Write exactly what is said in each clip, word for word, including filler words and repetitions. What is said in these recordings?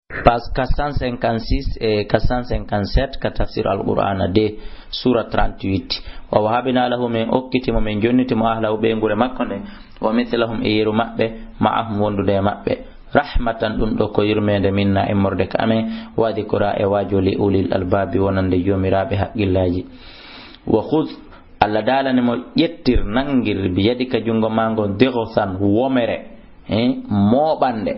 Page quatre cent cinquante-six e quatre cent cinquante-sept ka tafsir Al-Qur'ana deux, sura trente-huit. "Wa wahabna lahu", men okkiti mo, men jonniti mo, "ahlahu", ɓeynguure makko nden, "wa mithlahum", e yeru maɓɓe, "ma'ahum", wondude e maɓɓe. "Rahmatan", ɗum ɗo ko yurmeende, "minna", immorde ka amen, "wa dhikra", e waajo, "li ulil albabi", wonande joomiraaɓe haqqillaaji. "Wa khudh", Allah daalani mo, "ƴettir, nanngir, bi yadika", junngo maa ngon, "dighsan", womere, eh, mooɓannde,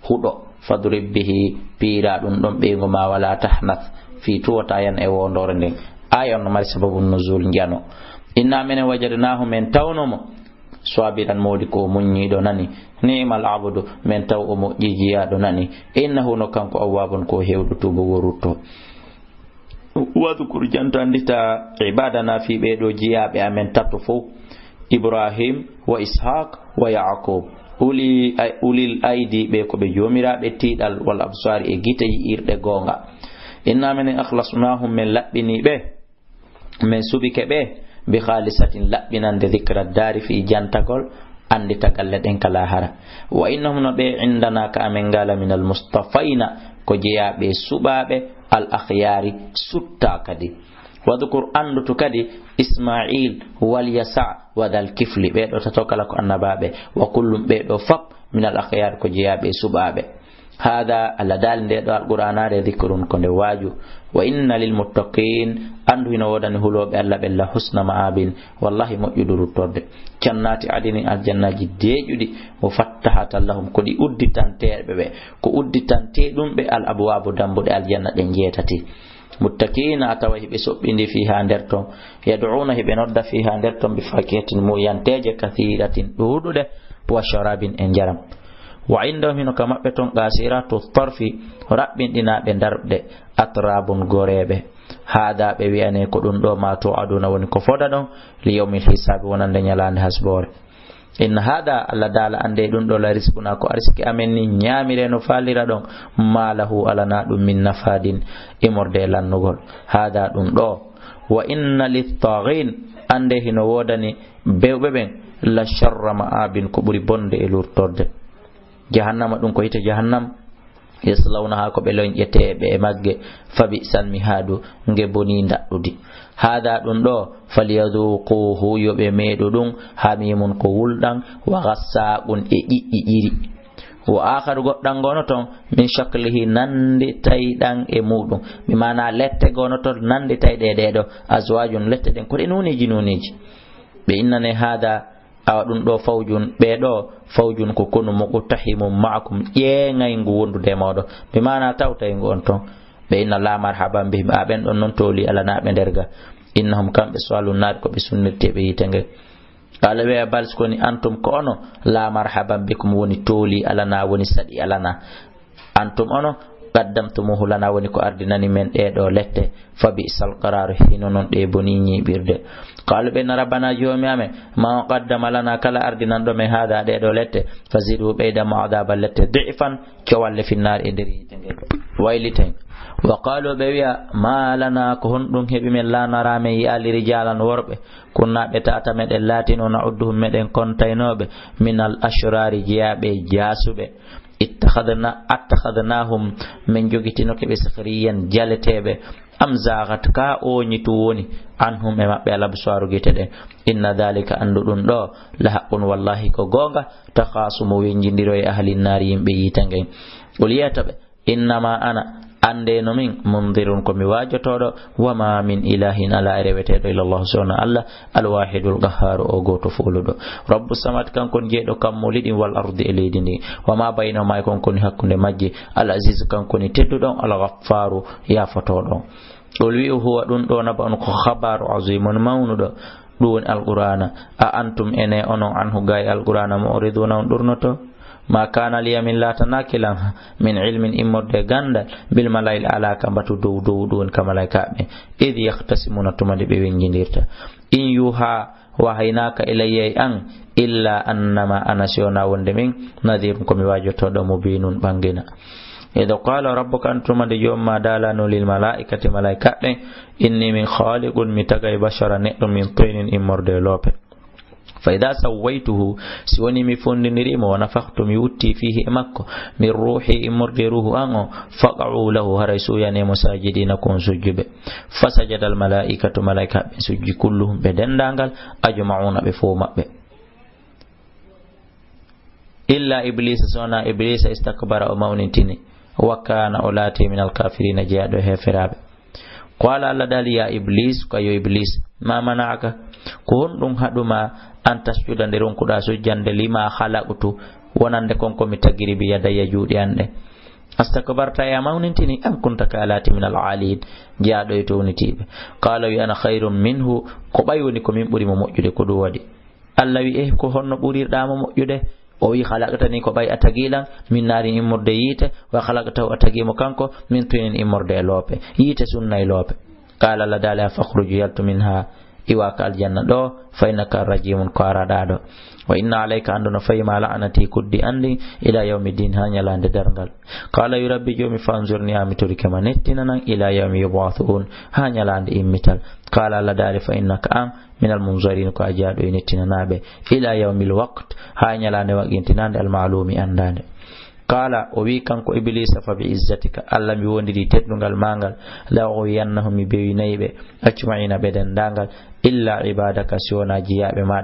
huɗo, "fadrib bihi", piira ɗum ɗon ɓeyngu maa, "wa la tahnath", fii tuwata yan e wondoore nden. Aaya on no mari sababu nuzul, njano. "Inna", menen, "wajadnahu", men tawno mo, "sabiran", moodi ko o muññiiɗo nani, "ni'mal abdu", men taw o moƴƴi jiyaaɗo nani, "innahu", no kanko, "awwabun", ko o heewɗo tuubugol rutto. "Wadhkur", janta, anndita, "ibadana", fii ɓee ɗoo jiyaaɓe amen tato fow, "Ibrahim wa Ishaq wa Yaqub, uli-, ay-, ulil aydi", ɓe ko ɓe joomiraaɓe tiiɗal, "wal absari", e gite yi'irɗe goonga. "Inna", menen, "akhlasnahum", men laɓɓini ɓe, men suɓike ɓe, "bi khalisatin", laɓɓinande, "dhikra dari", fii jantagol, anndita galle ɗen ka laahara. "Wa innahum", no ɓe, "indana", ka amen ngaa, "la minal mustafayna", ko jeyaaɓe suɓaaɓe, "al akhyari", suttaa kadi. "Wadhkur", anndutu kadi, "Isma'il wal Yasa wa dhal kifli", ɓee ɗoo tato kala ko annabaaɓe, "wa kullum", ɓee ɗoo fop, "minal akhyar", ko jeyaaɓe suɓaaɓe. "Hada", Allah daali nde ɗo Alqur'aanaare, "dhikrun", ko nde waaju. "Wa inna lil muttaqin", anndu hino woodani hulooɓe Allah ɓen, "la husna ma'abin", wallahi moƴƴudu ruttorde. "Jannati adnin", aljannaaji deeƴuɗi, "mufattahatan lahum", ko ɗi udditanteeɓe ɓe, ko udditantee ɗum ɓe, "al abwabu", dambuɗe aljanna ɗen njeetati. "Muttakiina", a tawa hiɓe soɓɓindi, "fiihaa", nder ton, "yad'uuna", hiɓe nodda, "fiihaa", nder ton, "bi fakihatin", muuyanteeje, "kathiiratin", ɗuuɗuɗe, "wa sharabin", e njaram. "Wa indahum", hino ka maɓɓe ton, "qasiratu tarfi", raɓɓinɗinaaɓe darɗe, "atrabun", goreeɓe. "Hada", ɓe wi'ane, "ko ɗum ɗo, "ma tu'aduna", woni ko foda ɗon, "li yawmil hisaabi", wonande ñalaande hasboore. "Inna hada", Allah daala, annde ɗum ɗo, "la rizquna", ko arsiki amen ni, ñaamire no faalira ɗon, "ma lahu", alana ɗum, "min nafadin", imorde e lannugol. "Hada", ɗum ɗo, "wa inna littaghin", annde hino woodani bewɓe ɓen, "la sharra ma'abin", ko ɓuri bonde e lurtorde. Jahannama, ɗum ko hite jahannam. "Yaslawnaha", ko ɓe loñƴeteeɓe e magge, "fa bi'sal mihaadu", nge bonii ndaɗɗudi. "Hada", ɗum ɗo, "falyadhuquhu", yo ɓe meeɗu ɗum, "hamimun", ko wulɗan, "wa ghassaqun", e ƴiƴƴi ƴiri. "Wa akharu", goɗɗan gono ton, "min shaklihi", nanndi tayɗan e muɗum, bi maana lette gono ton nanndi tayɗe e ɗeɗo, "azwajun", lette ɗen ko ɗe nuuneeji nuuneeji. Ɓe innane, "Hada", awa ɗum ɗo, "fawjun", ɓee ɗo, "fawjun", ko konu, "muqtahimun ma'akum", ƴeeŋayngu wondude e mooɗon. Bi maana tawtayngu on ton. Ɓe inna, "La marhaban bihim", a ɓen ɗon non tooli alanaaɓe nder ga. "Innahum", kamɓe, "su'alun naari", ko ɓe sunnirteeɓe yiite nge. Qala, ɓe, "bal", ko ni, "antum", ko onon, "la marhaban bikum", woni tooli alanaa, woni saɗi alanaa. "Antum", onon, "qaddamtumuhu lana", woni ko ardinani men ɗee ɗo lette. "Fa bi'sal qararu", hino non ɗe boni ñiiɓirde. Qalu, ɓe na, "Rabbana", joomi amen, "man qaddama lana", kala ardinanɗo men, "hada", ɗee ɗo lette, "fa zidhu", ɓeyda mo, "adhaban", lette, "di'fan", cowalle, "finnaari", e nder yiite nge. Wayliten. Wa qalu, ɓe wi'a, "Ma lana", ko honɗum heɓi men, "la nara", men yi'aali, "rijalan", worɓe, "kunna", ɓe tata meɗen laatino, "na'udduhum", meɗen kontaynooɓe, "minal ashrari", jeyaaɓe jaasuɓe. "Ittakhadna-, attakhadnahum", men jogitinoke ɓe, "sikhriyan", jaleteeɓe. "Am zaghat", ka ooñitu woni, "anhum", e maɓɓe, "al absaru", gite ɗen. "Inna dhalika", anndu ɗum ɗo, "la haqqun", wallahi ko goonga, "takhasumu", wenjindiro e, "ahli nnaari", yimɓe yiite ngen. Qul, yeeta ɓe, "Innama ana", annde no min, "mundhirun", ko mi waajotooɗo, "wa ma min ilahin", alaa e reweteeɗo, "illallahu", so wonaa Allah, "al wahidul qahharu", o gooto fooluɗo. "Rabbu samawati", kanko woni jeyɗo kammuuli ɗin, "wal ardi", e leydi ndin, "wa ma baynahuma", e kon ko woni hakkunde majji, "al azizu", kanko woni tedduɗo, "al ghaffaru", yaafotooɗo. Qul, wi'u, "Huwa", ɗum ɗo, "naba'un", ko khabaaru, "azimun", mawnuɗo, ɗum woni Alqur'aana. "A antum", enen, "onon", "anhu", gay Alqur'aana, "mu'riduna", on ɗurnoto? "Ma kana liya", min laatanaaki lan, "min ilmin", immorde e ganndal, "bil mala'il a'la", ka mbatu dow dow, ɗum woni ka malaa'ikaaɓe, "idh yakhtasimuna", tuma nde ɓe wenjindirta. "In yuha", wahaynaaka, "ilayya", e an, "illa annama ana", si wonaa wonde min, "nadhirun", ko mi waajotooɗo, "mubinun", ɓanngina. "Idh qala rabbuka", an tuma nde joom ma daalano, "lil mala'ikati", malaa'ikaaɓe ɓen, "inni", min, "khaliqun", mi tagay, "bashara", neɗɗo, "min tinin", immorde e loope. Fa idha sawwaytuhu, si woni mi fondiniri mo, wa nafakhtu, mi wutti, fihi, e makko, min ruhi, immorde ruhu an o, faq'u lahu, haray suuyanee mo, sajidina, ko on sujjuɓe. Fasajada al malaikatu, malaika ɓe sujji, kulluhum, ɓe dendaangal, ajma'una, ɓe fow maɓɓe. Illa Iblisa, so wonaa Iblisa, istakbara, o mawnintini, wa kana, o laati, min al kafirina, jeyaaɗo e heeferaaɓe. Qala, Allah daali, ya Iblis, ko yo Iblis, ma mana'aka, ko honɗum haɗuma, an tasjuda, nde ronkuɗa sujjande, lima khalaqtu, wonande kon ko mi tagiri, bi yadayya, juuɗe an ɗe. Astakbarta, e a mawnintini, am kunta, ka a laati, min al aliin, jeyaaɗo e townitiiɓe. Qala, wi, ana khayrun minhu, ko ɓay woni ko min ɓuri mo moƴƴude, ko ɗum waɗi. Allah wi, eh, ko honno ɓurirɗa mo moƴƴude? O wi, khalaqtani, ko ɓay a tagi lan, min narin, immorde yiite, wa khalaqtahu, a tagi mo kanko, min tinin, immorde e loope. Yiite sunna e loope. Qala, Allah daali, fakhruj, yaltu, minha, iwa ka aljanna ɗo, fa innaka rajimun, ko araɗa ɗo. Wa inna alayka, anndu no fayi ma, la'nati, kuddi an ɗin, ila yawmi ddin, ha ñalande darngal. Qala, wi, rabbi, joomi, fanzurni, an mi torike ma, nettinanan, ila yawmi yub'athun, ha ñalande immital. Qala, Allah daali, fa innaka, an, min al munzarin, ko a jeyaaɗo e nettinanaaɓe, ila yawmil waqt, haa ñalaande waɗɗintinande, al ma'lumi, anndaande. Qala, o wi kanko Iblisa, fa bi izzatika, Allah mi wondiri teddungal ma ngal, la ughwiyannahum, mi bewinay ɓe, ajma'ina, ɓe denndaangal, illa ibadaka, si wonaa jiyaaɓe ma.